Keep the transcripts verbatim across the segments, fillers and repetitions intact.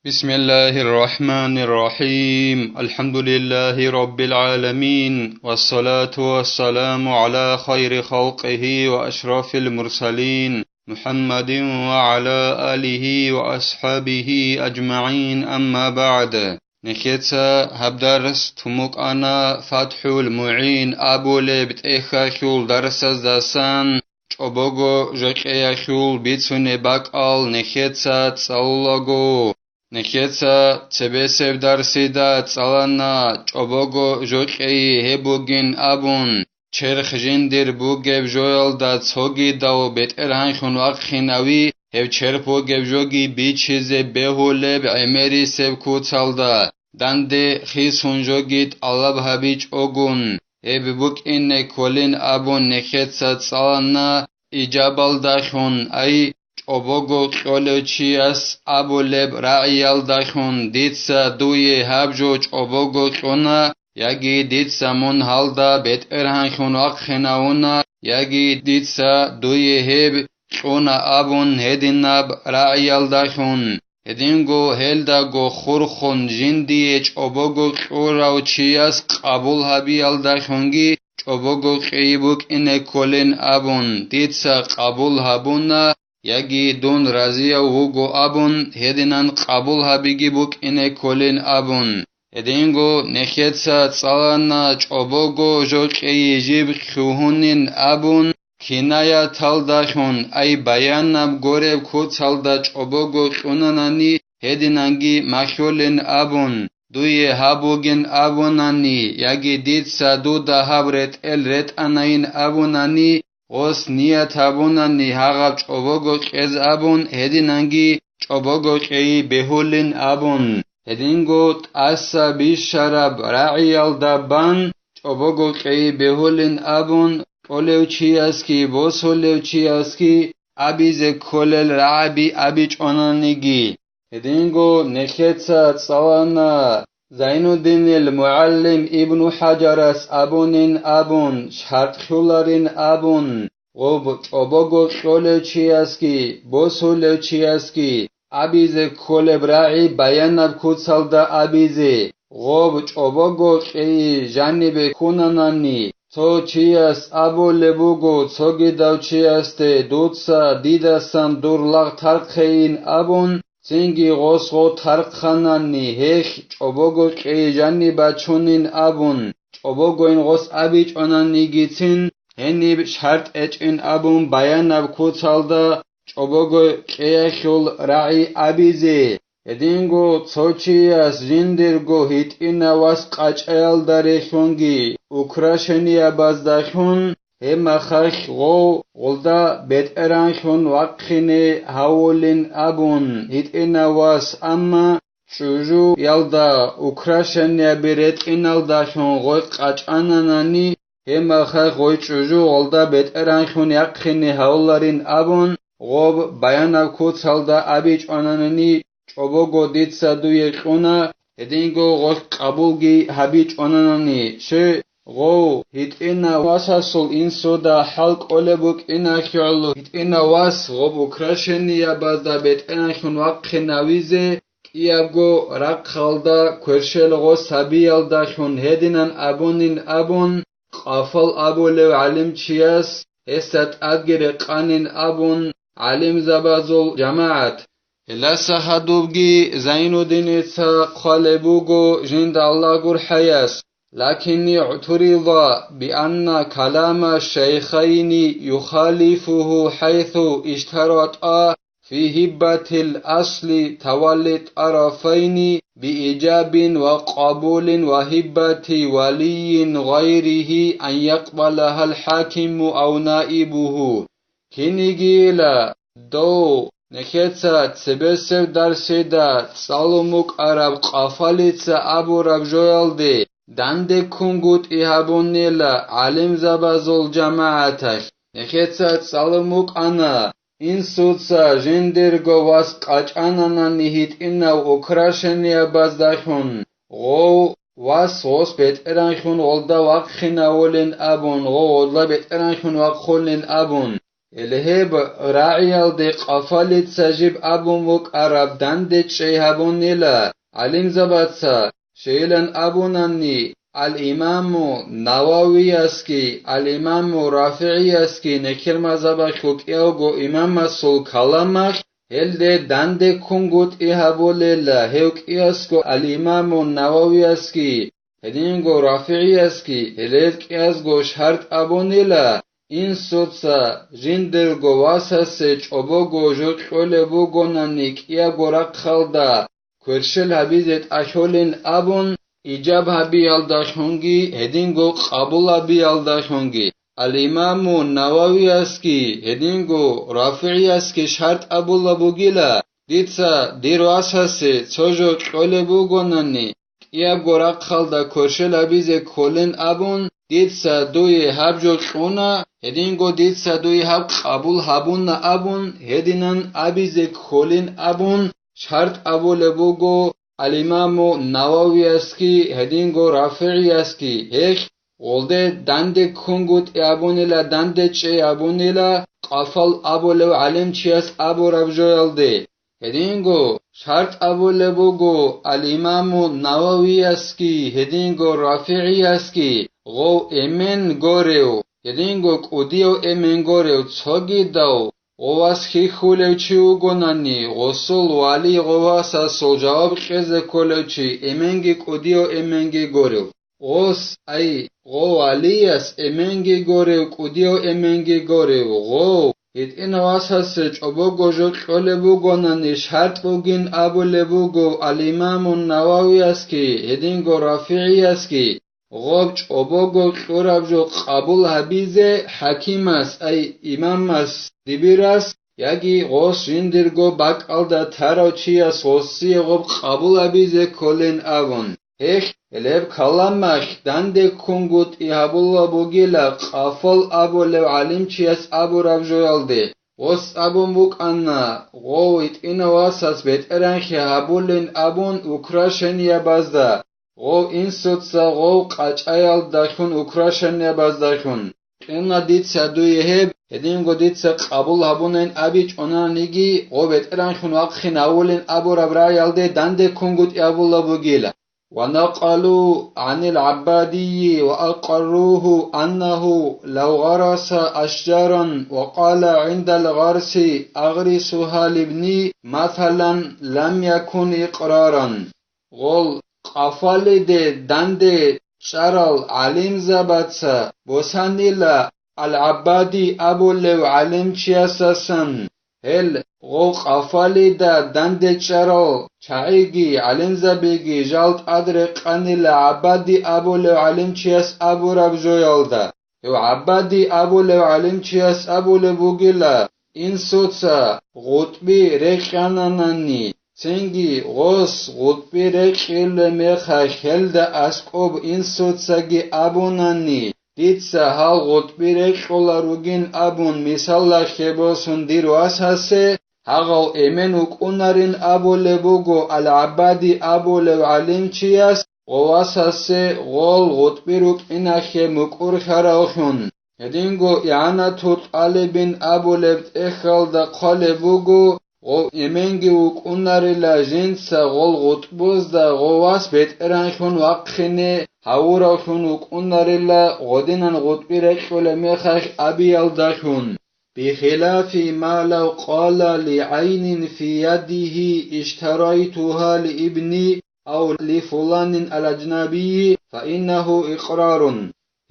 بسم الله الرحمن الرحيم. الحمد لله رب العالمين. والصلاة والسلام على خير خلقه وأشرف المرسلين محمد وعلى آله وأصحابه أجمعين. أما بعد. Нехеца гьаб дарс тумукъана ФатхӀул МугӀин абулеб тӀехьалъул дарсаздасан, чӀобого жокьеялъул бицунеб бакӀал нехеца цӀалулаго. Нехеца цебесеб дарсида цӀалана чӀобого жокьей гьеб бугин абун, черх жиндир бугеб жоялда цогидав бетӀергьанлъун вахъинави, гьев черх бугеб жоги бичизе бегьулеб гӀемерисеб куцалда, данде хисун жоги тӀалаб гьабичӀогун, гьеб букӀине кколин абун нехеца цӀалана ижабалдалъун, ай, чӀобого кьолев чияс абулеб рагӀиялдалъун, дица дуе гьаб жо чӀобого кьуна, яги дица мун гьалда бетӀергьанлъун вахъинавуна, яги дица дуе гьеб кьуна абун гьединаб рагӀиялдалъун. Гьединго гьелдаго хурхун жиндие чӀобого кьурав чияс къабул гьабиялдалъунги чӀобого кьейи букӀине кколин абун, дица къабул гьабуна, яги дун разияв вуго абун, гьединан къабул гьабиги букӀине кколин абун. Гьединго нехеца цӀалана чӀобого жокьей жиб лъугьунин абун, кинаяталдалъун, ай баянаб гореб куцалда чӀобого кьунанани гьединанги малъулин абун, дуе гьаб бугин абунани, яги дица дуда гьаб ретӀел ретӀанайин абунани, гъос ният гьабунани гьагъаб чӀобого кьез абун, гьединанги чӀобого кьейи бегьулин абун, гьединго тӀаса бищараб рагӀиялда бан чӀобого кьейи бегьулин абун, кьолев чиясги босулев чиясги абизе кколел рагӀаби абичӀонаниги. Гьединго нехеца цӀалана Зайнуддинил мугӀалим Ибну ХӀаджарас абунин абун, шартӀлъуларин абун, гъоб чӀобого кьолев чиясги босулев чиясги абизе кколеб рагӀи баянаб куцалда абизе, гъоб чӀобого кьейи жанибе ккунанани, цо чияс абулеб буго цогидав чиясде, дуца дидасан дур лагъ тархъейин абун, цинги гъос гъо тархъанани, гьелъ чӀобого кьейи жаниб бачунин абун, чӀобогойин гъос абичӀонанигицин, гьениб шартӀ гьечӀин абун баянаб куцалда чӀобого кьеялъул рагӀи абизе. Гьединго цо чияс жиндирго гьитӀинав вас къачӀаялда релълъунги украшениябаздалъун, гьеб махалъ гъов гъолда бетӀергьанлъун вахъине гьавулин абун гьитӀинав вас, амма чӀужуялда украшенияби ретӀиналдалъун гъой къачӀананани, гьеб махалъ гъой чӀужу гъолда бетӀергьанлъун яхъине гьавуларин абун, гъоб баянаб куцалда абичӀонанани, чӀобого дица дуе кьуна, гьединго гъолъ къабулги гьабичӀонанани, щай гъов гьитӀинав васасул инсуда хӀал кӀолеб букӀиналъугӀалу гьитӀинав вас гъоб украшениябазда бетӀергьанлъун вахъинавизе, кӀиябго рахъалда кверщел гъос гьабиялдалъун гьединан абунин абун, Къафал абулев гӀалимчияс гьесда тӀадги рекъанин абун гӀалимзабазул жамагӀат. Гьелдаса гьадубги Зайнуддиница хъвалеб буго жинда Аллагь гурхӀаяс: لكني اعترض بأن كلام الشيخين يخالفه حيث اشترطا في هبة الأصل تولي الطرفين بإيجاب وقبول وهبة ولي غيره أن يقبلها الحاكم أو نائبه. Кинигийила дов нехеца цебесеб дарсида цӀалун букӀараб Къафалица абураб жоялде дандеккунгутӀи гьабунила гӀалимзабазул жамагӀаталъ. Нехеца цӀалун букӀана, инсуца жиндирго вас къачӀананани гьитӀинав украшениябаздалъун, гъов вас гъос бетӀергьанлъун гъолда вахъинавулин абун, гъов гъолда бетӀергьанлъун вахъулин абун. Гьеле гьеб рагӀиялде къафалица жиб абун вукӀараб данде чӀей гьабунила гӀалимзабаца, щайилан абунани, ал-Имаму Нававиясги, ал-Имаму РафигӀиясги нехер мазгьабалъул кӀиявго имамасул каламалъ, гьелде данде ккунгутӀи гьабулела, гьев кӀиясго ал-Имаму Нававиясги, гьединго РафигӀиясги гьелез кӀиязго шартӀ абунила, инсуца жиндирго васасе чӀобого жо кьолеб бугонани кӀиябго рахъалда кверщел гьабизе тӀалъолин абун, ижаб гьабиялдалъунги гьединго къабул гьабиялдалъунги, ал-Имаму Нававиясги гьединго РафигӀиясги шартӀ абула бугила, дица дир васасе цо жо кьолеб бугонани, кӀиябго рахъалда кверщел гьабизе кколин абун, дица дуе гьаб жо кьуна, гьединго дица дуе гьаб къабул гьабуна абун, гьединан абизе кколин абун, шартӀ абулеб буго ал-Имаму Нававиясги гьединго РафигӀиясги, гьелъ гъолде данде ккунгутӀи абунила, данде чӀей абунила, къафал абулев гӀалимчияс абураб жоялде. Гьединго шартӀ абулеб буго ал-Имаму Нававиясги гьединго РафигӀиясги, гъов эмен горев, гьединго кӀудияв эмен горев цогидав, гъовас хьихьулев чи вугонани, гъосул вали гъовасасул жаваб кьезе кколев чи, эменги кӀудияв эменги горев. Гъос, ай, гъов валияс эменги горев, кӀудияв эменги горев, гъов, гьитӀинав васасе чӀобого жо кьолеб бугонани шартӀ бугин абулеб буго ал-Имамун Нававиясги гьединго РафигӀиясги, гъоб чӀобого кьураб жо къабул гьабизе хӀакимас, ай, имамас, дибирас, яги гъос жиндирго бакӀалда тарав чияс гъосие гъоб къабул гьабизе кколин абун. Гьелъ, гьелеб каламалъ данде ккунгутӀи гьабула бугила къафал абулев гӀалимчияс абураб жоялде, гъос абун букӀана, гъов гьитӀинав васас бетӀергьанлъи гьабулин абун украшениябазда, гъов инсуца гъов къачӀаялдалъун украшениябаздалъун. Кьуна дица дуе гьеб, гьединго дица къабул гьабунин абичӀонаниги, гъов бетӀергьанлъун вахъинавулин абураб рагӀиялде данде ккунгутӀи гьабула бугила. ونقلوا عن العبادي وأقروه أنه لو غرس أشجارا وقال عند الغرس أغرسها لابني مثلا لم يكن إقرارا. Гъол къафалиде данде чӀарал гӀалимзабаца босанила ал-ГӀаббади абулев гӀалимчиясасан, гьел гъов къафалида данде чӀарал чагӀиги гӀалимзабиги жал тӀад рекъанила ГӀаббади абулев гӀалимчияс абураб жоялда. Гьев ГӀаббади абулев гӀалимчияс абулеб бугила, инсуца гъутӀби рекъананани, цинги гъос гъутӀби рекъилеб мехалъ гьелда аскӀоб инсуцаги абунани, дица гьал гъутӀби рекъола ругин абун мисалалъе босун дир васасе, гьагъав эмен вукӀунарин абулеб буго ал-ГӀаббади абулев гӀалимчияс, гъов васасе гъол гъутӀби рукӀиналъе мукӀур хьаравлъун. Гьединго игӀанату тӀалибин абулеб тӀехьалда хъвалеб буго, гъов эменги вукӀунарила жинца гъол гъутӀбузда гъов вас бетӀергьанлъун вахъине гьавуравлъун вукӀунарила гъодинан гъутӀби рекьулеб мехалъ абиялдалъун. بخلاف ما لو قال لعين في يده اشتريتها لابني أو لفلان الأجنبي فإنه إقرار.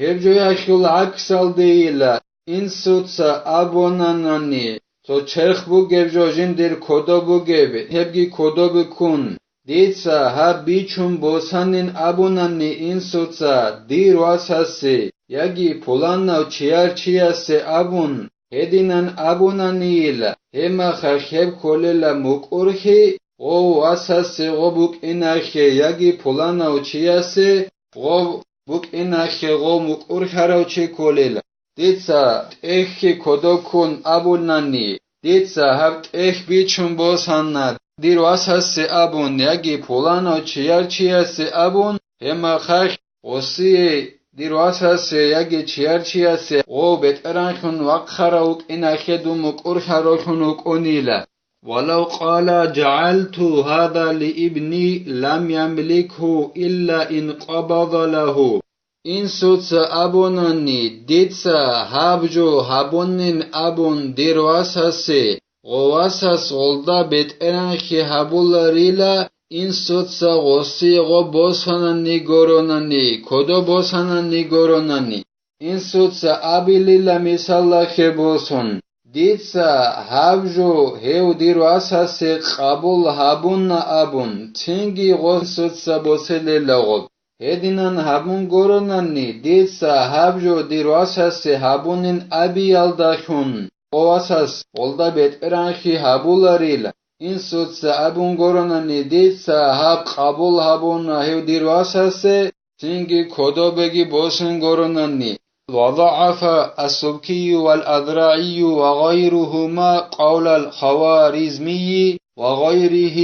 Гьеб жоялъул гӀаксалдейила, инсуца абунанани, цо черх бугеб жо жиндир кодоб бугеб, гьебги кодобе ккун, дица гьаб бичун босанин абунани инсуца дир васасе яги пуланав чияр чиясе абун, гьединан абунанийила, гьебмахалъ гьеб кколела мукӀурхьи, гъов васасе гъо букӀинахье яги пуланав чиясе гъо букӀинахье гъо мукӀурхьарав чи кколела. Дица тӀехьги кодоккун абунани, дица гьаб тӀехь бичун босанна, дир васасе абун яги пуланав чияр чиясе абун, гьебмахалъ гъосие дир васасе яги чияр чиясе гъов бетӀеранлъун вахъарав вукӀиналъе дун мукӀурлъаралъун вукӀунила. Валав къала: «ЖагӀалту гьаза лиибни лам ямликгьу илла ин къабаза лагьу». Инсуца абунани, дица гьаб жо гьабунин абун дир васасе, гъо васас гъолда бетӀеранлъи гьабуларила, инсуца гъосие гъо босанани горонани, кодо босанани горонани. Инсуца абилила мисаллахье босун, дица гьаб жо гьев дир васасе къабул гьабуна абун, цинги гъо инсуца босилила гъоб. Гьединан гьабун горонани, дица гьаб жо дир васасе гьабунин абиялдалъун, гъо васас гъолда бетӀеранлъи гьабуларила. Инсуца абун горонани, дица гьаб къабул гьабуна гьев дир васасе, цинги кодобеги босун горонани. وضعف السبكي والأذرعي وغيرهما قول الخوارزمي وغيره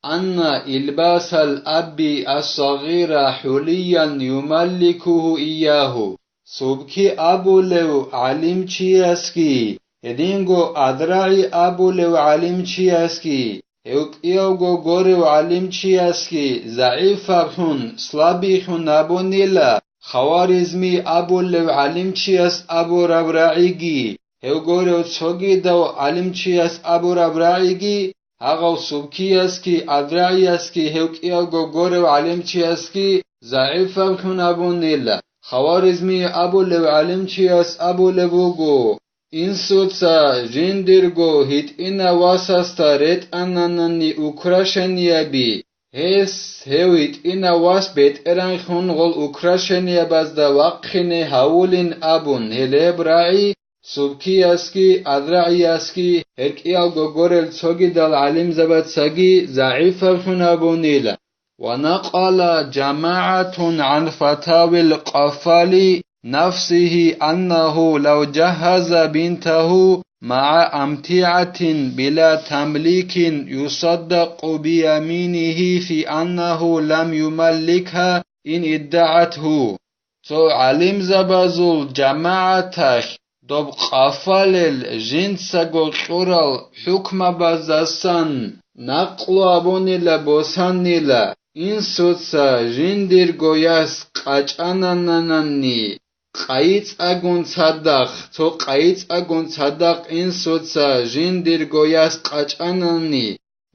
أن إلباس الأب الصغير حليا يملكه إياه. Субки абулев гӀалимчиясги, гьединго АзрагӀи абулев гӀалимчиясги, гьев кӀиявго горев гӀалимчиясги загӀипаблъун, слабийлъун абунила, Хаваризми абулев гӀалимчияс абураб рагӀиги, гьев горев цогидав гӀалимчияс абураб рагӀиги, гьагъав Субкиясги АзрагӀиясги гьев кӀиявго горев гӀалимчиясги загӀипаблъун абунила. Хаваризми абулев гӀалимчияс абулеб буго: «Инсуца жиндирго гьитӀинав васасда ретӀананани украшениеби, гьес гьев гьитӀинав вас бетӀеранлъун гъол украшениебазда вахъине гьавулин», — абун, гьелеб рагӀи Субкиясги АзрагӀиясги гьеркӀиялго горел цогидал гӀалимзабацаги загӀипаблъун абунила. ونقل جماعة عن فتاوي القفال نفسه أنه لو جهز بنته مع أمتعة بلا تمليك يصدق بيمينه في أنه لم يملكها إن ادعته. Цо гӀалимзабазул жамагӀаталъ доб къафалел жинцаго кьурал хӀукмабаздасан накълу абунила босанила, инсуца жиндирго яс къачӀанананани, къайицӀагун цадахъ, цо къайицӀагун цадахъ инсуца жиндирго яс къачӀанани,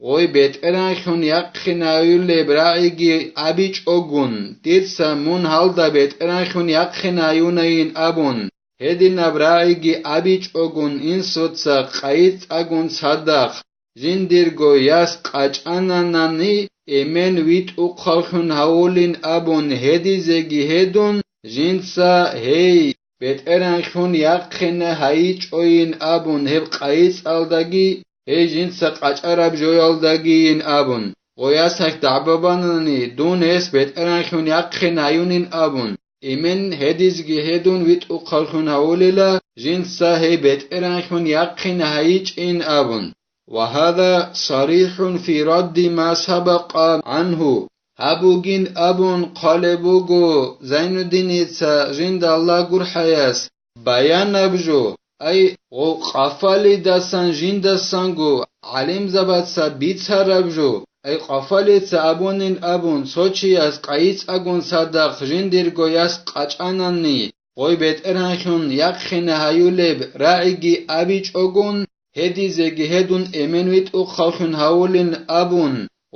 гъой бетӀеранлъун яхъинаюлеб рагӀиги абичӀогун, дица мун гьалда бетӀеранлъун яхъинаюнайин абун, гьединаб рагӀиги абичӀогун инсуца къайицӀагун цадахъ, жиндирго яс къачӀананани, эмен витӀухъавлъун гьавулин абун гьедизеги гьедун, жинца гьей бетӀеранлъун яхъине гьайичӀойин абун гьеб къайицӀалдаги, гьей жинца къачӀараб жоялдагийин абун, гъоясахь дагӀба банани, дун гьес бетӀеранлъун яхъин гьаюнин абун, эмен гьедизги гьедун витӀухъавлъун гьавулила, жинца гьей бетӀеранлъун яхъин гьайичӀин абун. وهذا صريح في رد ما سبق عنه. Гьаб бугин абун хъвалеб буго Зайнуддиница жинда Аллагь гурхӀаяс, баянаб жо, ай, гъо-, къафалидасан жиндасанго гӀалимзабаца бицараб жо, ай, къафалица абунин абун, цо чияс къайицӀагун цадахъ жиндирго яс къачӀанани, гъой бетӀеранлъун яхъине гьаюлеб рагӀиги абичӀогун, гьедизеги гьедун эмен витӀухъавлъун гьавулин абун,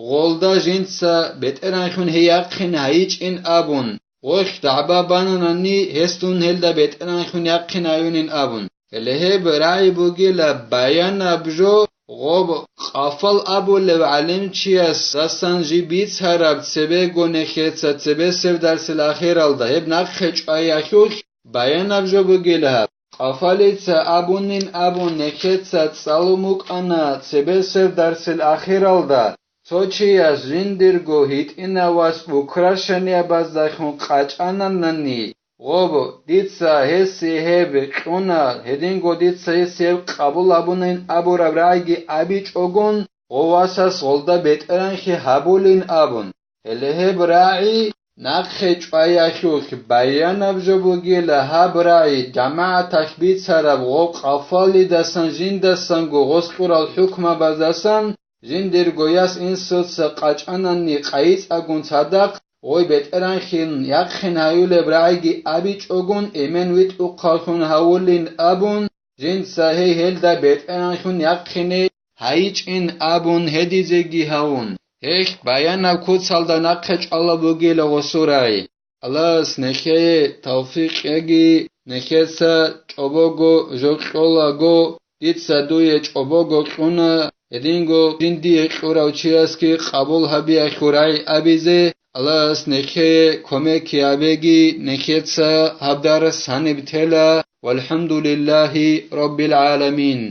гъолда жинца бетӀеранлъун гьей яхъин гьайичӀин абун, гъолъ дагӀба бананани, гьес дун гьелда бетӀеранлъун яхъин гьаюнин абун. Гьеле гьеб рагӀи бугила баянаб жо, гъоб къафал абулев гӀалимчиясдасан жиб бицараб цебего нехеца цебесеб дарсил ахиралда гьеб нахъе чӀваялъулъ баянаб жо бугила гьаб. Къафалица абунин абун нехеца цӀалун букӀана цебесеб дарсил ахиралда, цо чияс жиндирго гьитӀинав вас украшениябаздалъун къачӀананани, гъоб, дица гьесие гьеб кьуна, гьединго дица гьесие гьеб къабул гьабунин абураб рагӀиги абичӀогун, гъов васас гъолда бетӀеранлъи гьабулин абун. Гьеле гьеб рагӀи Нахъе чӀваялъулъ баянаб жо бугила гьаб рагӀи, жамагӀаталъ бицараб гъоб къафалидасан жиндасанго гъос кьурал хӀукмабаздасан, жиндирго яс инсуца къачӀанани къайицӀагун цадахъ, гъой бетӀергьанлъин яхъин гьаюлеб рагӀиги абичӀогун, эмен витӀухъавлъун гьавулин абун, жинца гьей гьелда бетӀергьанлъун яхъине гьайичӀин абун гьедизеги гьавун, гьелъ баянаб куцалда нахъе чӀвала бугила гъосул рагӀи. Аллагьас нехее тавфикъ кьеги, нехеца чӀобого жо кьолаго, дица дуе чӀобого кьуна, гьединго жиндие кьурав чиясги къабул гьабиялъул рагӀи абизе. Аллагьас нехее кумек гьабеги, нехеца гьаб дарс гьаниб тела. ВалхӀамдулиллагьи раббил гӀаламин.